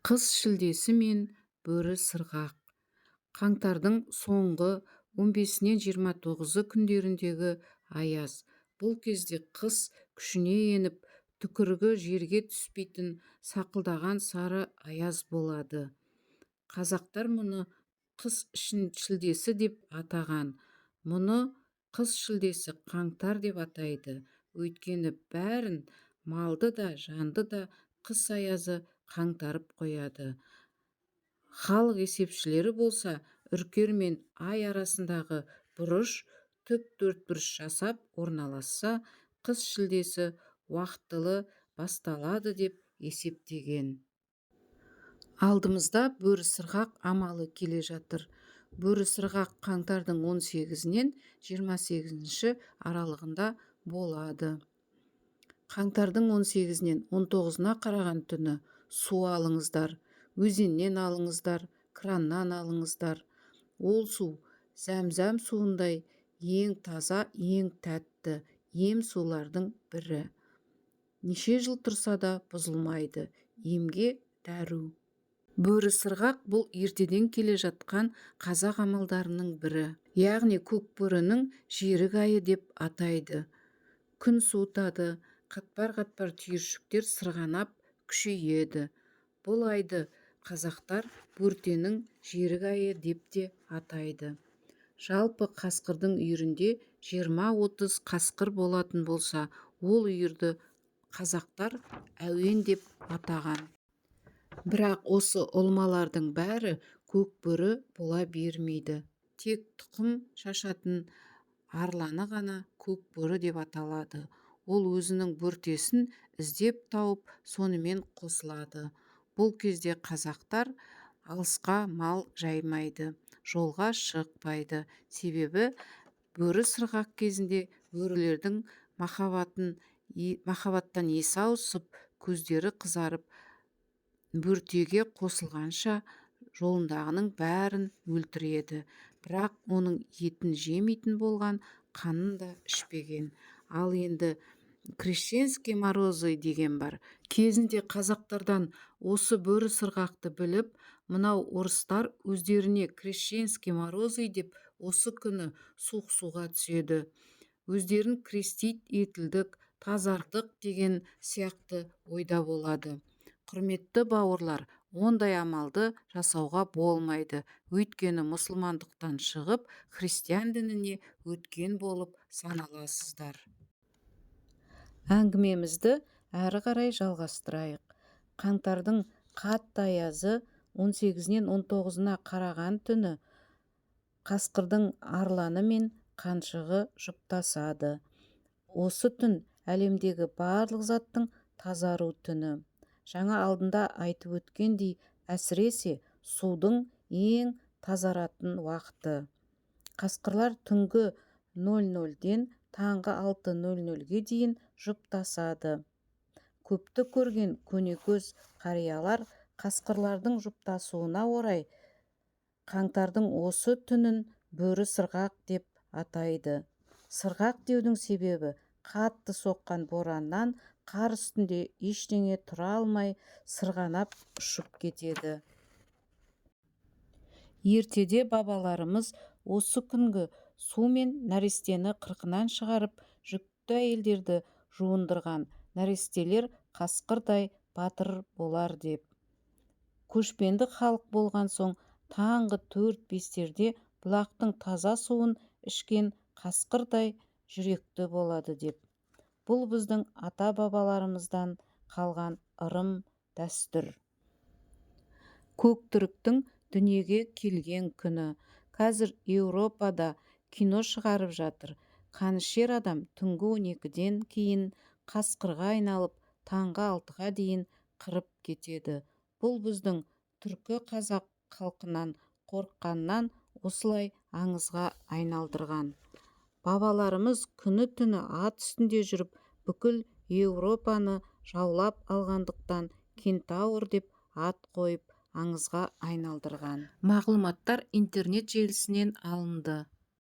Қыс шілдесі мен бөрі сырғақ. Қаңтардың соңғы 15-інен 29-ы күндеріндегі аяз. Бұл кезде қыс күшіне еніп, түкірігі жерге түспейтін сақылдаған сары аяз болады. Қазақтар мұны қыс шілдесі деп атаған. Мұны қыс шілдесі қаңтар деп атайды. Өйткені бәрін, малды да, жанды да қыс аязы қаңтарып қояды. Халық есепшілері болса, үркер мен ай арасындағы бұрыш тік төртбұрыш жасап орналасса, қыс шілдесі уақтылы басталады деп есептеген. Алдымызда бөрі сырғақ амалы келе жатыр. Бөрі сырғақ қаңтардың 18-інен 28-ші аралығында болады. Қаңтардың 18-інен 19-ына қараған түні су алыңыздар, өзеннен алыңыздар, краннан алыңыздар. Ол су зәмзәм суындай ең таза, ең тәтті ем сулардың бірі. Неше жыл тұрса да бұзылмайды. Емге дәру. Бөрі сырғақ бұл ертеден келе жатқан қазақ амалдарының бірі. Яғни көкбөрінің жерік айы деп атайды. Күн суытады, қатпар-қатпар түйіршіктер сырғанап күшейеді. Бұл айды қазақтар бөртенің жерік айы деп те атайды. Жалпы қасқырдың үйірінде 20-30 қасқыр болатын болса, ол үйірді қазақтар әуен деп атаған. Бірақ осы ұлмалардың бәрі көкбөрі бола бермейді. Тек тұқым шашатын арланы ғана көкбөрі деп аталады. Ол өзінің бөртесін іздеп тауып, сонымен қосылады. Бұл кезде қазақтар алысқа мал жаймайды, жолға шықпайды. Себебі бөрі сырғақ кезінде бөрілердің махаббаттан есі ауысып, көздері қызарып, бөртеге қосылғанша жолындағының бәрін өлтіреді. Бірақ оның етін жемейтін болған, қанын да ішпеген. Ал енді крещенские морозы деген бар. Кезінде қазақтардан осы бөрі сырғақты біліп, мынау орыстар өздеріне крещенские морозы деп осы күні суық суға түседі. Өздерін крестить етілдік, тазардық деген сияқты ойда болады. Құрметті бауырлар, ондай амалды жасауға болмайды. Өйткені мұсылмандықтан шығып, христиан дініне өткен болып саналасыздар. Әңгімемізді әрі қарай жалғастырайық. Қаңтардың қатты аязы 18-інен 19-ына қараған түні қасқырдың арланы мен қаншығы жұптасады. Осы түн әлемдегі барлық заттың тазару түні. Жаңа алдында айтып өткендей, әсіресе судың ең тазаратын уақыты. Қасқырлар түнгі 00-ден таңғы 6:00-ге дейін жұптасады. Көпті көрген көнекөз қариялар қасқырлардың жұптасуына орай қаңтардың осы түнін бөрі сырғақ деп атайды. Сырғақ деудің себебі қатты соққан бораннан қар үстінде ештеңе тұра алмай сырғанап ұшып кетеді. Ертеде бабаларымыз осы күнгі сумен нәрестені қырқынан шығарып, жүкті әйелдерді жуындырған, нәрестелер қасқырдай батыр болар деп. Көшпенді халық болған соң таңғы 4-5-терде бұлақтың таза суын ішкен қасқырдай жүректі болады деп. Бұл біздің ата-бабаларымыздан қалған ырым дәстүр. Көктүріктің дүниеге келген күні. Қазір Еуропада кино шығарып жатыр. Қанішер адам түнгі 12-ден кейін қасқырға айналып, таңғы 6-ға дейін қырып кетеді. Бұл біздің түркі қазақ халқынан қорыққаннан осылай аңызға айналдырған. Бабаларымыз күні-түні ат үстінде жүріп, бүкіл Еуропаны жаулап алғандықтан кентавр деп ат қойып, аңызға айналдырған. Мағлұматтар интернет желісінен алынды.